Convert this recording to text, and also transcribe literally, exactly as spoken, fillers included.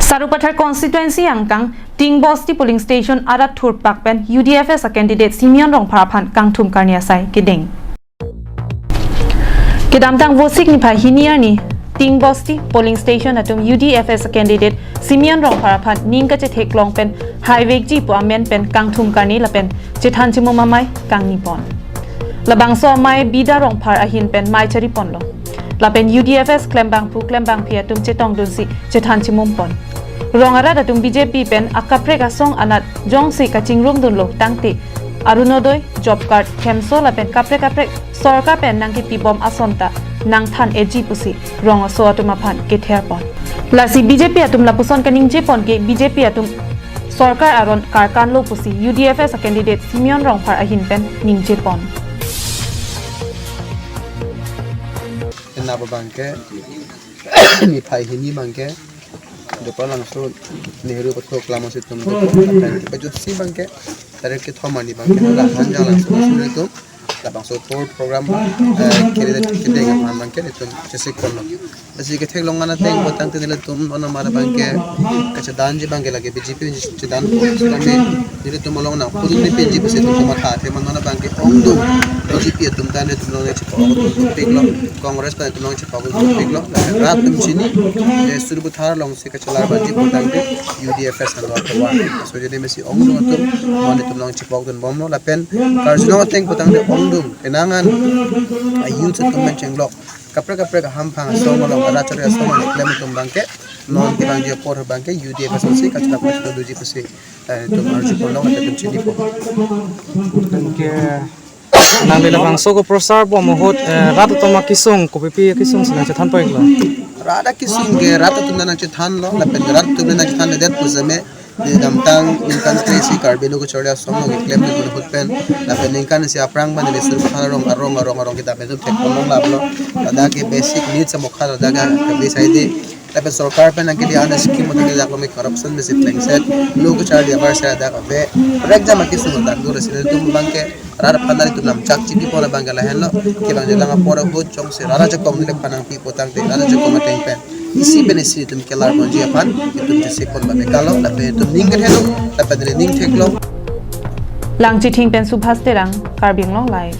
Sarupathar constituency angkang Tingbosti polling station arat thurpak pen U D F S a candidate Simeon Rongphar aphan kangthum karni asai kedeng. Kedamtang Vosik niphai hini arni Tingbosti polling station atum U D F S a candidate Simeon Rongphar aphan ning kachetheklong pen haivekji pu amen pen kangthum karni lapen chethan chimum amei kangni pon. Labangso amei Bida Rongphar ahin pen mei chari ponlo. Lapen U D F S klembangphu klembangphi atum chetongdunsi chethan chimum pon. Rong arat atum B J P pen akaprek asong anat jongsi kachingrumdunlo tangte Arunodoi, job card, khemso lapen kaprek kaprek sorkar pen nangkepibom ason ta nangthan-etji pusi rong aso atum aphan kether pon. Lasi B J P atum lapuson kaningje pon ke B J P atum sorkar aron karkanlo pusi U D F S a candidate Simeon Rongphar ahin pen ningje pon. Ena abangke niphai hini abangke Dr. Langso Nehru Pathu Aklam Masjid atum do, lapen kejutsi abangke tarik kethom arni abangke Rahan Jalangso Masjid atum labangso tour program, eh, kiri kedeng aphan abangke itum chesik ponlo. Lasi ketheklong an ateng pu tangte nelitum non amar abangke kachedanji abangke lake B J P chedan pu, kami nelitum along nangpudun pinji pusi itum matha athe, non abangke ongdung B J P atum ta nelitum along nangchepok-ok dopiklo, Congress ta nelitum along chepok-ok dopiklo, rat atum chini, eh, Sarupathar alongsi kachelar banji pu tangte U D F S alo akewa. So jadi mesi ongdung atum non itum along chepok-ok dunbomlo lapen karjulong ateng pu tangte ongdung kenangan a-youth atum pen chenglok kaprek kaprek ahamphang asong along, arat chari asong along klem atum abangke non kevangji apor abangke U D F S alongsi kachelap kachelap doji pusi, eh, itum arju ponlong lapen itum chini pon. Anke nangli labangso keprosar bom ahut, eh, rat atum akesung, kopipi akesung si nangchethan pon-iklo? Rat akesung ke rat atum nangchethanlo, lapen rat atum nangchethanledet pu seme kedamtang ningkan kre-isi Karbi Lo Kacharli Asong along keklem ahut pen, lapen ningkan isi aphrang abang neli Sarupathar arong arong arong arong kedam atum thek ponlong laplo. Ladak ke basic needs amokha ladak ke basic ide. Lapen sorkar pen nangkele an scheme atum dak lo me corruption mesi plengset, lo kacharli abar se ladak ave. Rek jam akesung ladak do, lasi nelitum abangke rat aphan nelitum lam chak chipi pon abangke lahenlo, kevangji lang apor ahut jongsi rat ajakong neli aphan nangpi pu tangte rat ajakong ateng pen isi pen isi itum kelar ponji aphan itum chesik pon abangke kalo, lapen itum ning kethedung, lapen neli ning theklong. Langchithing pen Subhas Terang, Karbi Anglong Live.